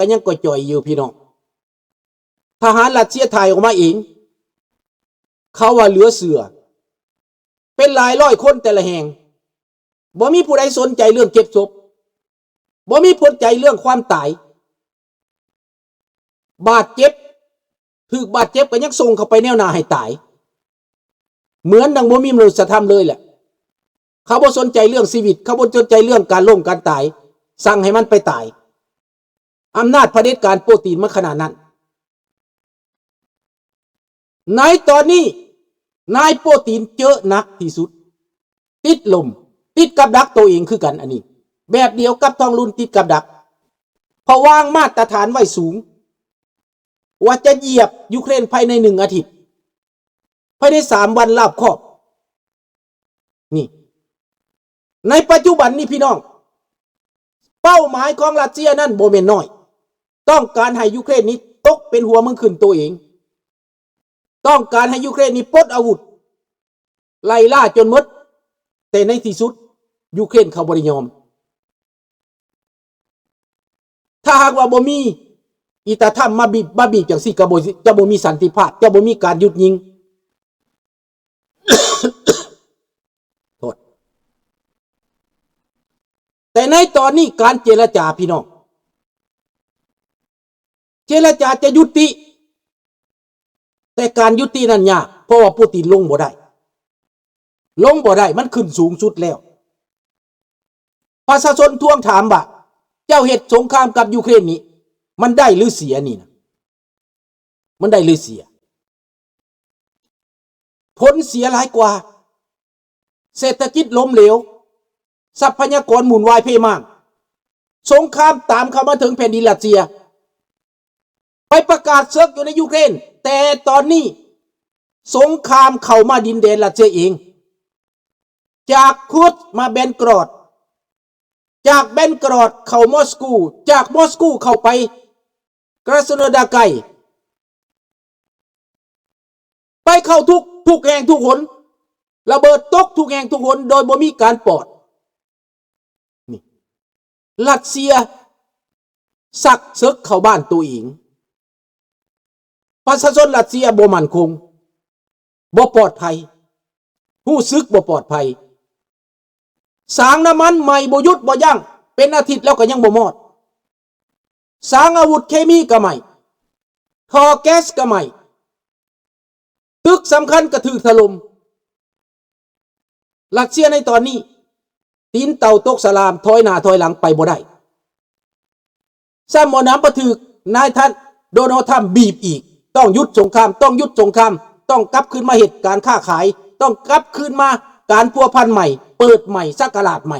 ກໍຍັງກ່ອຍຈ່ອຍຢູ່ພີ່ນ້ອງ. ທະຫານຣັດເຊຍຖ່າຍອອກມາເອງ ເຂົາວ່າເຫຼືອເຊື່ອ ເປັນຫຼາຍຮ້ອຍຄົນແຕ່ລະແຫ່ງ ບໍ່ມີຜູ້ໃດສົນໃຈເລື່ອງເກັບສົບ ບໍ່ມີຜູ້ໃດສົນໃຈເລື່ອງຄວາມຕາຍ ບາດເຈັບ ຖືກບາດເຈັບກໍຍັງສົ່ງເຂົ້າໄປແນວໜ້າໃຫ້ຕາຍ ເໝືອນດັ່ງບໍ່ມີມະນຸດສະທຳເລີຍແຫຼະ. ເຂົາບໍ່ສົນໃຈເລື່ອງຊີວິດ ເຂົາບໍ່ສົນໃຈເລື່ອງການລົ້ມການຕາຍ ສັ່ງໃຫ້ມັນໄປຕາຍ. ອຳນາດຜະເດັດການໂປຕີນມັນຂະໜາດນັ້ນ. ໃນຕອນນີ້ ນາຍໂປຕີນເຈີໜັກທີ່ສຸດ ຕິດລົມ ຕິດກັບດັກໂຕເອງຄືກັນ ອັນນີ້ແບບດຽວກັບທອງລຸນຕິດກັບດັກ ເພາະວາງມາດຕະຖານໄວ້ສູງ ວ່າຈະຢຽບຢູເຄຣນພາຍໃນໜຶ່ງອາທິດ ພາຍໃນສາມວັນລາບຄອບ. ນີ້ ໃນປັດຈຸບັນນີ້ພີ່ນ້ອງ ເປົ້າໝາຍຂອງຣັດເຊຍນັ້ນບໍ່ແມ່ນນ້ອຍ ຕ້ອງການໃຫ້ຢູເຄຣນນີ້ຕົກເປັນຫົວເມືອງຂຶ້ນໂຕເອງ ຕ້ອງການໃຫ້ຢູເຄຣນນີ້ປົດອາວຸດ ໄລ່ລ່າຈົນໝົດ ແຕ່ໃນທີ່ສຸດ ຢູເຄຣນເຂົາບໍ່ໄດ້ຍອມ. ຖ້າຫາກວ່າບໍ່ມີອີຕາທຳມາບີບ ມາບີບຈັ່ງຊີ້ ກໍບໍ່ ຈະບໍ່ມີສັນຕິພາບ ຈະບໍ່ມີການຢຸດຍິງ. ໂທດ. ແຕ່ໃນຕອນນີ້ການເຈລະຈາ ພີ່ນ້ອງ ເຈລະຈາຈະຍຸຕິ ແຕ່ການຍຸຕິນັ້ນຍາກ ເພາະວ່າປູຕິນລົງບໍ່ໄດ້ ລົງບໍ່ໄດ້ ມັນຂຶ້ນສູງສຸດແລ້ວ. ປະຊາຊົນທວງຖາມວ່າ ເຈົ້າເຮັດສົງຄາມກັບຢູເຄຣນນີ້ ມັນໄດ້ຫຼືເສຍນີ້ນະ? ມັນໄດ້ຫຼືເສຍ? ຜົນເສຍຫຼາຍກວ່າ ເສດຖະກິດລົ້ມເຫຼວ ຊັບພະຍາກອນໝຸ່ນວາຍເພໝ້າງ ສົງຄາມຕາມເຂົ້າມາເຖິງແຜ່ນດິນຣັດເຊຍ ໄປປະກາດເສິກຢູ່ໃນຢູເຄຣນ ແຕ່ຕອນນີ້ສົງຄາມເຂົ້າມາດິນແດນຣັດເຊຍເອງ ຈາກຄູດມາແບນກຣອດ ຈາກແບນກຣອດເຂົ້າມອສກູ ຈາກມອສກູເຂົ້າໄປກຣາສໂນດາໄກ ໄປເຂົ້າທຸກ ທຸກແຫ່ງທຸກຫົນ ລະເບີດຕົກທຸກແຫ່ງທຸກຫົນ ໂດຍບໍ່ມີການປອດ. ນີ້ ຣັດເຊຍຊັກເສິກເຂົ້າບ້ານໂຕເອງ. ປະຊາຊົນຣັດເຊຍບໍ່ໝັ້ນຄົງ, ບໍ່ປອດໄພ, ຮູ້ສຶກບໍ່ປອດໄພ. ສາງນ້ຳມັນໄໝ້ບໍ່ຢຸດບໍ່ຢັ້ງ, ເປັນອາທິດແລ້ວກໍຍັງບໍ່ມອດ. ສາງອາວຸດເຄມີກໍໄໝ້, ທໍ່ແກັສກໍໄໝ້, ຕຶກສຳຄັນກໍຖືກຖະຫຼົ່ມ. ຣັດເຊຍໃນຕອນນີ້ ຕີນເຕົ່າຕົກສະລາມ, ຖອຍໜ້າຖອຍຫຼັງໄປບໍ່ໄດ້. ຊ້ຳບໍ່ໜຳປະຖືກນາຍທ່ານໂດນັລທຣຳບີບອີກ, ຕ້ອງຢຸດສົງຄາມ, ຕ້ອງຢຸດສົງຄາມ, ຕ້ອງກັບຄືນມາເຮັດການຄ້າຂາຍ, ຕ້ອງກັບຄືນມາການພົວພັນໃໝ່, ເປີດໃໝ່, ສັກກະລາດໃໝ່.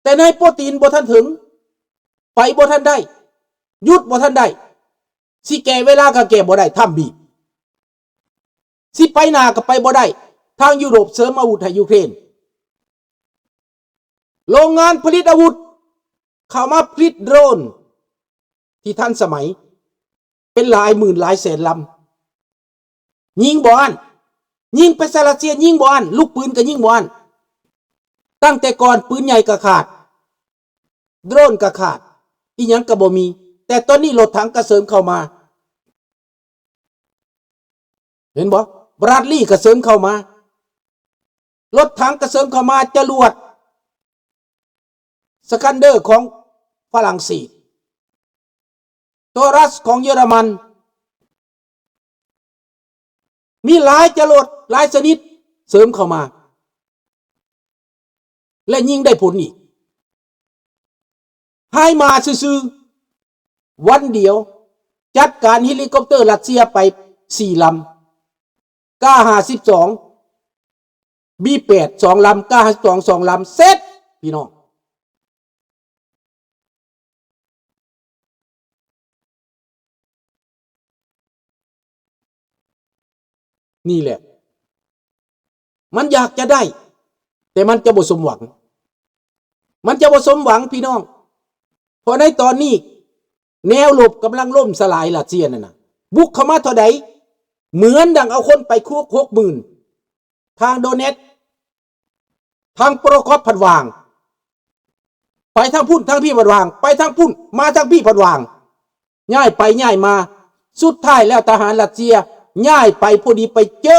ແຕ່ນາຍໂປຕີນບໍ່ທັນເຖິງ, ໄປບໍ່ທັນໄດ້, ຢຸດບໍ່ທັນໄດ້, ຊິແກ່ເວລາກໍແກ່ບໍ່ໄດ້, ທຳບີບ. ຊິໄປໜ້າກໍໄປບໍ່ໄດ້, ທາງຢູໂຣບເສີມອາວຸດໃຫ້ຢູເຄຣນ. ໂລງງານຜະລິດອາວຸດເຂົ້າມາຜະລິດໂດຣນທີ່ທັນສະໄໝ ເປັນຫຼາຍໝື່ນຫຼາຍແສນລຳ. ຍິງບໍ່ອັ້ນ, ຍິງໄປໃສ່ຣັດເຊຍຍິງບໍ່ອັ້ນ, ລູກປືນກໍຍິງບໍ່ອັ້ນ. ຕັ້ງແຕ່ກ່ອນປືນໃຫຍ່ກໍຂາດ, ໂດຣນກໍຂາດ, ອີ່ຫຍັງກໍບໍ່ມີ. ແຕ່ຕອນນີ້ລົດຖັງກໍເສີມເຂົ້າມາ. ເຫັນບໍ່? ບຣາດລີກໍເສີມເຂົ້າມາ, ລົດຖັງກໍເສີມເຂົ້າມາ, ຈະຫຼວດ ສະກັນເດີຂອງຝຣັ່ງເສດ, ໂທຣັສຂອງເຢຍລະມັນ, ມີຫຼາຍຈະຫຼວດຫຼາຍຊະນິດເສີມເຂົ້າມາ. ແລະ ຍິງໄດ້ຜົນອີກ. ຫາຍມາຊື່ໆ ວັນດຽວຈັດການເຮລິຄອບເຕີຣັດເຊຍໄປສີ່ລຳ, ກາຫ້າສິບສອງ ບີແປດ ສອງລຳ, ກາຫ້າສິບສອງ ສອງລຳ, ເສັດ ພີ່ນ້ອງ. ນີ້ແຫຼະ ມັນຢາກຈະໄດ້ ແຕ່ມັນຈະບໍ່ສົມຫວັງ, ມັນຈະບໍ່ສົມຫວັງພີ່ນ້ອງ. ເພາະໃນຕອນນີ້ແນວລົບກຳລັງລົ້ມສະຫຼາຍ, ຣັດເຊຍນັ້ນນະ ບຸກເຂົ້າມາເທົ່າໃດ ເໝືອນດັ່ງເອົາຄົນໄປຄຸກຫົກໝື່ນ. ທາງໂດເນັດ ທາງໂປຣະຄອບພັດຫວ່າງ, ໄປທາງພຸ້ນ ທາງພີ້ພັດຫວ່າງ ໄປທາງພຸ້ນ ມາທາງພີ້ພັດຫວ່າງ ຍ້າຍໄປຍ້າຍມາ. ສຸດທ້າຍແລ້ວທະຫານຣັດເຊຍຍ້າຍໄປ ພໍດີໄປເຈີ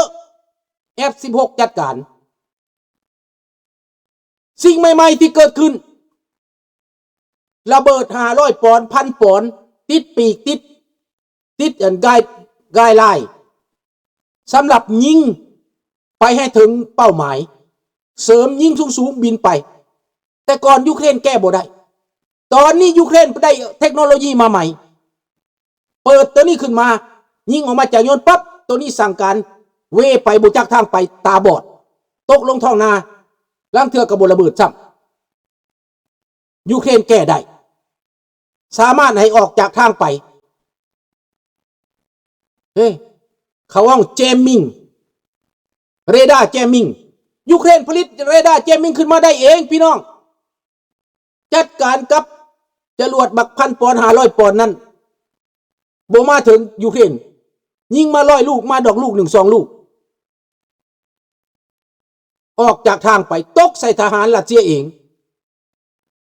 ເອຟສິບຫົກ ຈັດການ. ສິ່ງໃໝ່ໆທີ່ເກີດຂຶ້ນ ລະເບີດຫ້າຮ້ອຍປອນ ພັນປອນ ຕິດປີກ ຕິດ ຕິດອັນກາຍ ກາຍລາຍ ສຳລັບຍິງໄປໃຫ້ເຖິງເປົ້າໝາຍ, ເສີມຍິງສູງໆບິນໄປ. ແຕ່ກ່ອນຢູເຄຣນແກ້ບໍ່ໄດ້, ຕອນນີ້ຢູເຄຣນໄດ້ເທັກໂນໂລຢີມາໃໝ່, ເປີດໂຕນີ້ຂຶ້ນມາ, ຍິງອອກມາຈາກຍົນປັບ, ໂຕນີ້ສັ່ງການເວໄປ ບໍ່ຈັກທາງໄປ, ຕາບອດ, ຕົກລົງທ້ອງນາ, ລາງເທື່ອກໍບໍ່ລະເບີດຊ້ຳ. ຢູເຄຣນແກ້ໄດ້, ສາມາດໃຫ້ອອກຈາກທາງໄປ. ເອີ ເຂົາເວົ້າແຈມມິງ, ເຣດ້າແຈມມິງ. ຢູເຄຣນຜະລິດເຣດ້າແຈມມິງຂຶ້ນມາໄດ້ເອງ, ພີ່ນ້ອງ. ຈັດການກັບຈະຫຼວດບັກພັນປອນ ຫ້າຮ້ອຍປອນນັ້ນ ບໍ່ມາເຖິງຢູເຄຣນ, ຍິງມາຮ້ອຍລູກ, ມາດອກລູກໜຶ່ງສອງລູກ, ອອກຈາກທາງໄປ, ຕົກໃສ່ທະຫານຣັດເຊຍເອງ.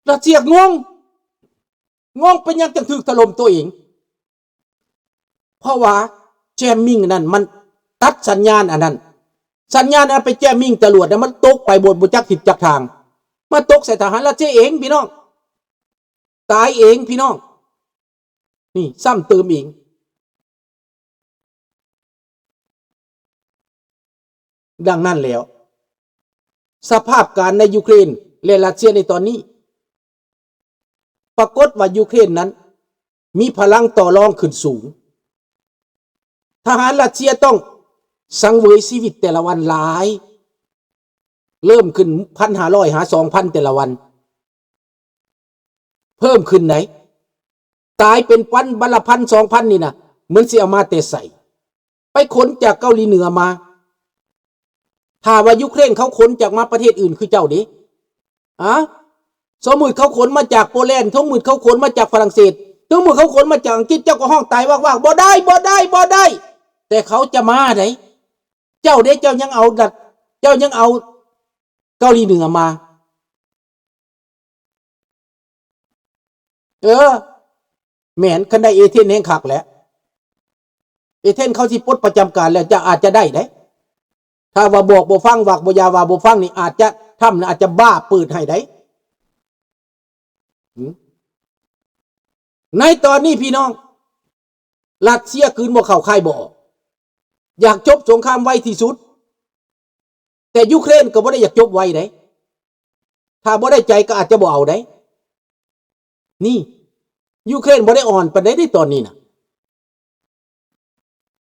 ຣັດເຊຍງົງ, ງົງເປັນຫຍັງຈຶ່ງຖືກຖະຫຼົ່ມຕົວເອງ. ເພາະວ່າແຈມມິງນັ້ນ ມັນຕັດສັນຍານອັນນັ້ນ, ສັນຍານອັນໄປແຈມມິງຈະຫຼວດນັ້ນ ມັນຕົກໄປ ບໍ່ ບໍ່ຈັກທິດຈັກທາງ, ມາຕົກໃສ່ທະຫານຣັດເຊຍເອງ ພີ່ນ້ອງ, ຕາຍເອງ ພີ່ນ້ອງ. ນີ້ຊ້ຳເຕີມເອງ. ດັ່ງນັ້ນແລ້ວ, ສະພາບການໃນຢູເຄຣນ ແລະ ຣັດເຊຍໃນຕອນນີ້, ປາກົດວ່າຢູເຄຣນນັ້ນມີພະລັງຕໍ່ລອງຂຶ້ນສູງ. ທະຫານຣັດເຊຍຕ້ອງສັງເຫວີຍຊີວິດແຕ່ລະວັນຫຼາຍ, ເລີ່ມຂຶ້ນພັນຫ້າຮ້ອຍຫາສອງພັນແຕ່ລະວັນ. ເພີ່ມຂຶ້ນໃດ໋, ຕາຍເປັນພັນ, ວັນລະພັນສອງພັນນີ້ນະ, ມັນຊິເອົາມາແຕ່ໃສ? ໄປຂົນຈາກເກົາຫຼີເໜືອມາ. ຖ້າວ່າຢູເຄຣນເຂົາຂົນຈາກມາປະເທດອື່ນຄືເຈົ້າເດ, ອາ, ສົມມຸດເຂົາຂົນມາຈາກໂປແລນ, ສົມມຸດເຂົາຂົນມາຈາກຝຣັ່ງເສດ, ສົມມຸດເຂົາຂົນມາຈາກອັງກິດ, ເຈົ້າກໍຮ້ອງຕາຍວາກໆ, ບໍ່ໄດ້, ບໍ່ໄດ້, ບໍ່ໄດ້. ແຕ່ເຂົາຈະມາໃດ໋. ເຈົ້າເດ, ເຈົ້າຍັງເອົາລັດ, ເຈົ້າຍັງເອົາເກົາຫຼີເໜືອມາ. ເອີ ແມ່ນ, ຄັນໄດ້ເອເທນແຮ່ງຄັກແຫຼະ. ເອເທນເຂົາຊິປົດປະຈຳການແລ້ວ, ຈະ ອາດຈະໄດ້ເດ້. ຖ້າວ່າບອກບໍ່ຟັງ, ວ່າບໍ່ຢ່າວ່າບໍ່ຟັງນີ້, ອາດຈະ ທຳ ອາດຈະບ້າເປີດໃຫ້ໄດ້. ໃນຕອນນີ້ພີ່ນ້ອງ, ຣັດເຊຍກືນບໍ່ເຂົ້າຄາຍບໍ່ອອກ, ຢາກຈົບສົງຄາມໄວທີ່ສຸດ, ແຕ່ຢູເຄຣນກໍບໍ່ໄດ້ຢາກຈົບໄວເດ້. ຖ້າບໍ່ໄດ້ໃຈກໍອາດຈະບໍ່ເອົາໄດ້. ນີ້, ຢູເຄຣນບໍ່ໄດ້ອ່ອນປານໃດເດ້ຕອນນີ້ນະ.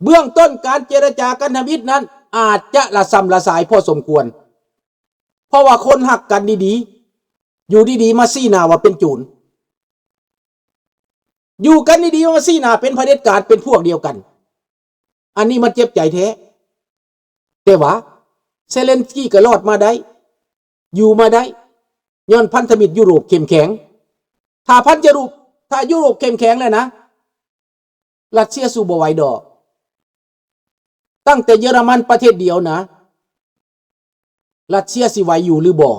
ເບື້ອງຕົ້ນການເຈລະຈາກັນທຳອິດນັ້ນ ອາດຈະລະຊຳລະສາຍພໍສົມຄວນ, ເພາະວ່າຄົນຮັກກັນດີໆ, ຢູ່ດີໆມາຊີ້ໜ້າວ່າເປັນໂຈນ, ຢູ່ກັນດີໆມາຊີ້ໜ້າເປັນຜະເດັດການ, ເປັນພວກດຽວກັນ. ອັນນີ້ມັນເຈັບໃຈແທ້. ແຕ່ວ່າເຊເລັນສກີກໍລອດມາໄດ້, ຢູ່ມາໄດ້, ຍ້ອນພັນທະມິດຢູໂຣບເຂັ້ມແຂງ. ຖ້າພັນຈະຣູບ, ຖ້າຢູໂຣບເຂັ້ມແຂງແລ້ວນະ, ຣັດເຊຍສູ້ບໍ່ໄຫວດອກ. ຕັ້ງແຕ່ເຢຍລະມັນປະເທດດຽວນະ, ຣັດເຊຍຊິໄຫວຢູ່ຫຼືບໍ່?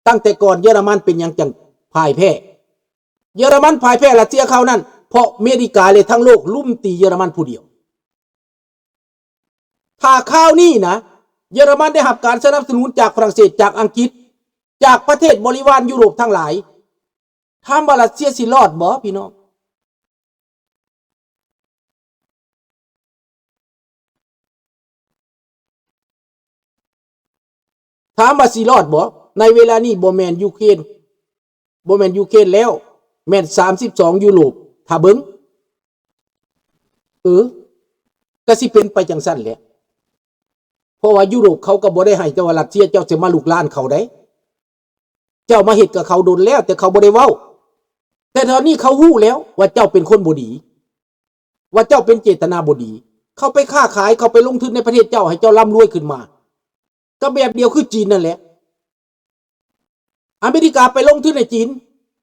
ຕັ້ງແຕ່ກ່ອນເຢຍລະມັນເປັນຫຍັງຈັ່ງພ່າຍແພ້? ເຢຍລະມັນພ່າຍແພ້ຣັດເຊຍຄາວນັ້ນ ເພາະເມລິກາ ແລະ ທັງໂລກລຸມຕີເຢຍລະມັນຜູ້ດຽວ. ຖ້າຄາວນີ້ນະ, ເຢຍລະມັນໄດ້ຮັບການສະໜັບສະໜູນຈາກຝຣັ່ງເສດ, ຈາກອັງກິດ, ຈາກປະເທດບໍລິວານຢູໂຣບທັງຫຼາຍ, ຖາມວ່າຣັດເຊຍຊິລອດບໍ່ ພີ່ນ້ອງ? ຖາມວ່າຊິລອດບໍ່? ໃນເວລານີ້ບໍ່ແມ່ນຢູເຄຣນ, ບໍ່ແມ່ນຢູເຄຣນແລ້ວ, ແມ່ນສາມສິບສອງຢູໂຣບ. ຖ້າເບິ່ງ, ເອີ, ກະຊິເປັນໄປຈັ່ງຊັ້ນແຫຼະ. ເພາະວ່າຢູໂຣບເຂົາກໍບໍ່ໄດ້ໃຫ້ເຈົ້າວ່າຣັດເຊຍເຈົ້າຊິມາລຸກລານເຂົາໃດ. ເຈົ້າມາເຮັດກັບເຂົາດົນແລ້ວ, ແຕ່ເຂົາບໍ່ໄດ້ເວົ້າ. ແຕ່ຕອນນີ້ເຂົາຮູ້ແລ້ວວ່າເຈົ້າເປັນຄົນບໍ່ດີ, ວ່າເຈົ້າເປັນເຈດຕະນາບໍ່ດີ. ເຂົາໄປຄ້າຂາຍ, ເຂົາໄປລົງທຶນໃນປະເທດເຈົ້າ, ໃຫ້ເຈົ້າລ່ຳລວຍຂຶ້ນມາ. ກໍແບບດຽວຄືຈີນນັ້ນແຫຼະ. ອາເມລິກາໄປລົງທຶນໃຫ້ຈີນ,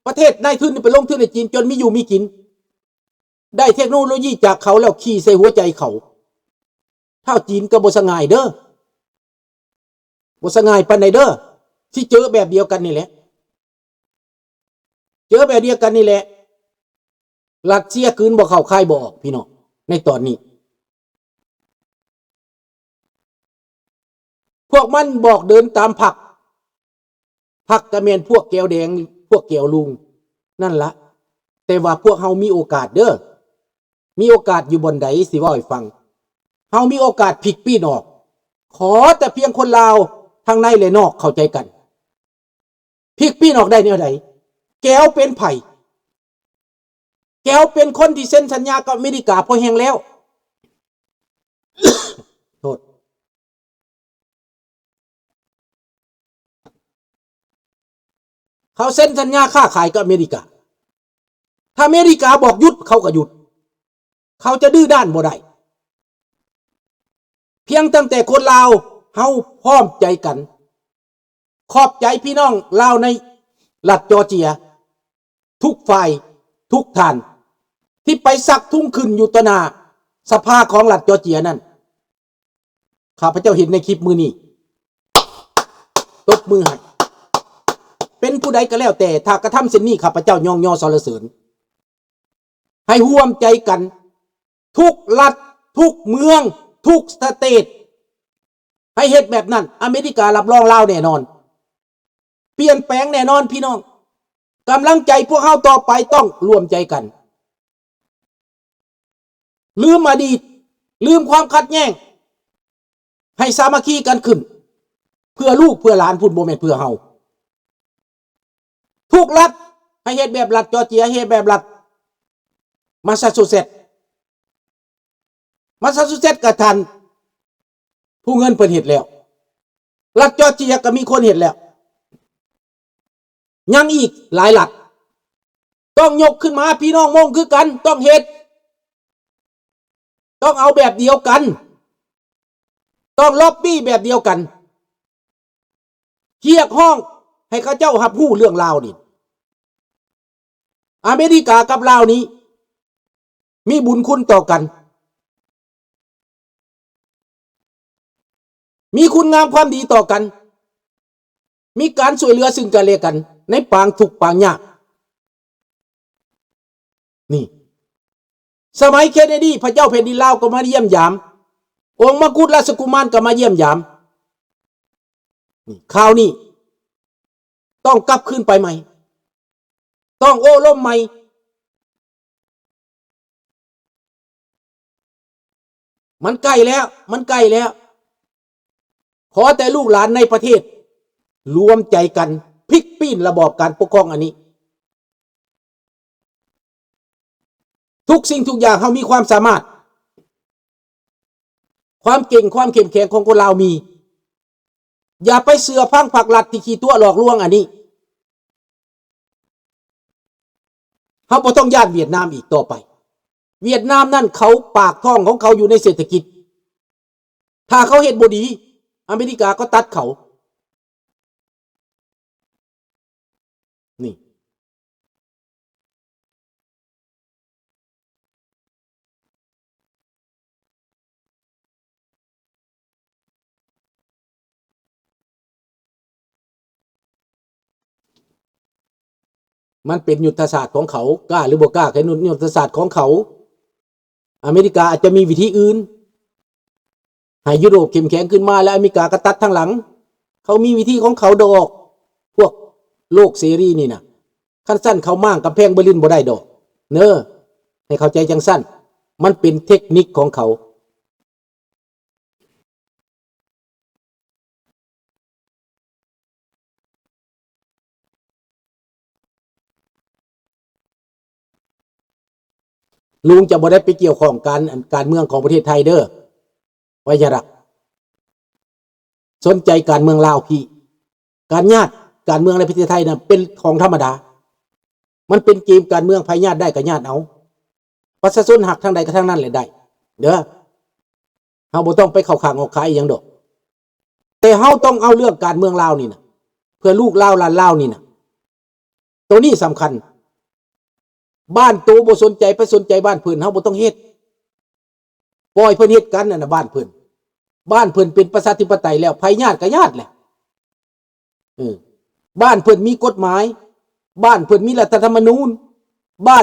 ປະເທດນາຍທຶນນີ້ໄປລົງທຶນໃຫ້ຈີນ ຈົນມີຢູ່ມີກິນ, ໄດ້ເທັກໂນໂລຢີຈາກເຂົາແລ້ວຂີ່ໃສ່ຫົວໃຈເຂົາ. ທ້າວຈີນກໍບໍ່ສະຫງ່າຍເດີ້, ບໍ່ສະຫງ່າຍປານໃດເດີ້, ຊິເຈີແບບດຽວກັນນີ້ແຫຼະ. ຄືແບບດຽວກັນນີ້ແຫຼະ ຣັດເຊຍກືນບໍ່ເຂົ້າຄາຍບໍ່ອອກ ພີ່ນ້ອງ ໃນຕອນນີ້. ພວກມັນບອກເດີນຕາມພັກ ພັກກໍແມ່ນພວກແກວແດງ ພວກແກວລຸງນັ້ນລະ. ແຕ່ວ່າພວກເຮົາມີໂອກາດເດີ ມີໂອກາດຢູ່ບ່ອນໃດ ຊິເວົ້າໃຫ້ຟັງ. ເຮົາມີໂອກາດພິກປີ້ນອອກ. ຂໍແຕ່ພຽງຄົນລາວທັງໃນ ແລະ ນອກເຂົ້າໃຈກັນ. ພິກປີ້ນອອກໄດ້ແນວໃດ? ແກວເປັນໃຜ? ແກວເປັນຄົນທີ່ເຊັນສັນຍາກັບອາເມລິກາພໍແຮງແລ້ວ. ໂທດ. ເຂົາເຊັນສັນຍາຄ້າຂາຍກັບອາເມລິກາ. ຖ້າອາເມລິກາບອກຢຸດ ເຂົາກໍຢຸດ. ເຂົາຈະດື້ດ້ານບໍ່ໄດ້. ພຽງຕັ້ງແຕ່ຄົນລາວເຮົາພ້ອມໃຈກັນ. ຂອບໃຈພີ່ນ້ອງລາວໃນລັດຈໍເຈຍ ທຸກຝ່າຍ ທຸກທ່ານ ທີ່ໄປສັກທຸງຂຶ້ນຢູ່ຕໍ່ໜ້າສະພາຂອງລັດຈໍເຈຍນັ້ນ. ຂ້າພະເຈົ້າເຫັນໃນຄລິບມື້ນີ້ ຕົບມືໃຫ້. ເປັນຜູ້ໃດກໍແລ້ວແຕ່ ຖ້າກະທຳເຊັ່ນນີ້ ຂ້າພະເຈົ້າຍ້ອງຍໍສັນລະເສີນ. ໃຫ້ຮ່ວມໃຈກັນ ທຸກລັດ ທຸກເມືອງ ທຸກສະເຕດ ໃຫ້ເຮັດແບບນັ້ນ. ອາເມລິກາຮັບຮອງລາວແນ່ນອນ. ປ່ຽນແປງແນ່ນອນພີ່ນ້ອງ. ກຳລັງໃຈພວກເຮົາຕໍ່ໄປຕ້ອງລວມໃຈກັນ. ລືມອະດີດ, ລືມຄວາມຂັດແຍ່ງ, ໃຫ້ສາມັກຄີກັນຂຶ້ນ ເພື່ອລູກເພື່ອຫຼານພຸ້ນ, ບໍ່ແມ່ນເພື່ອເຮົາ. ທຸກລັດໃຫ້ເຮັດແບບລັດຈໍເຈຍ, ເຮັດແບບລັດມາຊາຊູເຊັດ. ມາຊາຊູເຊັດກໍທ່ານຜູ້ເງິນເພິ່ນເຮັດແລ້ວ, ລັດຈໍເຈຍກໍມີຄົນເຮັດແລ້ວ. ຍັງອີກຫຼາຍລັດ ຕ້ອງຍົກຂຶ້ນມາ, ພີ່ນ້ອງມົ້ງຄືກັນ ຕ້ອງເຮັດ, ຕ້ອງເອົາແບບດຽວກັນ, ຕ້ອງລັອບບີ້ແບບດຽວກັນ, ຮຽກຮ້ອງໃຫ້ເຂົາເຈົ້າຮັບຮູ້ເລື່ອງລາວນີ້. ອາເມລິກາກັບລາວນີ້ມີບຸນຄຸນຕໍ່ກັນ, ມີຄຸນງາມຄວາມດີຕໍ່ກັນ, ມີການຊ່ວຍເຫຼືອຊຶ່ງກັນແລະກັນໃນປາງທຸກປາງຍາກ. ນີ້ ສະໄໝເຄເນດີ ພະເຈົ້າແຜ່ນດິນລາວກໍມາຢ້ຽມຢາມ, ອົງມະກຸດລາຊະກຸມານກໍມາຢ້ຽມຢາມ. ນີ້ ຄາວນີ້ຕ້ອງກັບຄືນໄປໃໝ່, ຕ້ອງໂອ້ລົມໃໝ່. ມັນໃກ້ແລ້ວ, ມັນໃກ້ແລ້ວ. ຂໍແຕ່ລູກຫຼານໃນປະເທດລວມໃຈກັນ ພິກປີ້ນລະບອບການປົກຄອງອັນນີ້. ທຸກສິ່ງທຸກຢ່າງເຮົາມີຄວາມສາມາດ, ຄວາມເກັ່ງ, ຄວາມເຂັ້ມແຂງຂອງຄົນລາວມີ. ຢ່າໄປເຊື່ອຟັງພັກລັດທີ່ຂີ້ຕົວະຫຼອກລວງອັນນີ້. ເຮົາບໍ່ຕ້ອງຢ້ານຫວຽດນາມອີກຕໍ່ໄປ. ຫວຽດນາມນັ້ນເຂົາ ປາກທ້ອງຂອງເຂົາຢູ່ໃນເສດຖະກິດ. ຖ້າເຂົາເຮັດບໍ່ດີ, ອາເມລິກາກໍຕັດເຂົາ. ນີ້ ມັນເປັນຍຸດທະສາດຂອງເຂົາ, ກ້າຫຼືບໍ່ກ້າກໍຍຸດທະສາດຂອງເຂົາ. ອາເມລິກາອາດຈະມີວິທີອື່ນ ໃຫ້ຢູໂຣບເຂັ້ມແຂງຂຶ້ນມາ ແລະ ອາເມລິກາກໍຕັດທາງຫຼັງ. ເຂົາມີວິທີຂອງເຂົາດອກ, ພວກໂລກເສລີນີ້ນະ. ຄັນຊັ້ນເຂົາມ້າງກຳແພງເບີລິນບໍ່ໄດ້ດອກເນີ, ໃຫ້ເຂົ້າໃຈຈັ່ງຊັ້ນ. ມັນເປັນເຕັກນິກຂອງເຂົາ. ລຸງຈະບໍ່ໄດ້ໄປກ່ຽວຂ້ອງການ ອັນ ການເມືອງຂອງປະເທດໄທເດີ ໄວຍະລັກ. ສົນໃຈການເມືອງລາວພີ້. ການຍາດການເມືອງໃນປະເທດໄທນະ ເປັນຂອງທຳມະດາ. ມັນເປັນເກມການເມືອງ, ໃຜຍາດໄດ້ກໍຍາດເອົາ. ປະຊາຊົນຮັກທາງໃດກໍທາງນັ້ນແຫຼະໄດ້ເດີ. ເຮົາບໍ່ຕ້ອງໄປເຂົ້າຂ້າງອອກຂ້າງອີ່ຫຍັງດອກ. ແຕ່ເຮົາຕ້ອງເອົາເລື່ອງການເມືອງລາວນີ້ນະ ເພື່ອລູກລາວຫຼານລາວນີ້ນະ. ໂຕນີ້ສຳຄັນ. ບ້ານໂຕບໍ່ສົນໃຈ, ໄປສົນໃຈບ້ານເພິ່ນ, ເຮົາບໍ່ຕ້ອງເຮັດ. ປ່ອຍເພິ່ນເຮັດກັນຫັ້ນນະ ບ້ານເພິ່ນ. ບ້ານເພິ່ນເປັນປະຊາທິປະໄຕແລ້ວ, ໃຜຍາດກໍຍາດແຫຼະ. ເອີ ບ້ານເພິ່ນມີກົດໝາຍ, ບ້ານເພິ່ນມີລັດຖະທຳມະນູນ ບ້ານ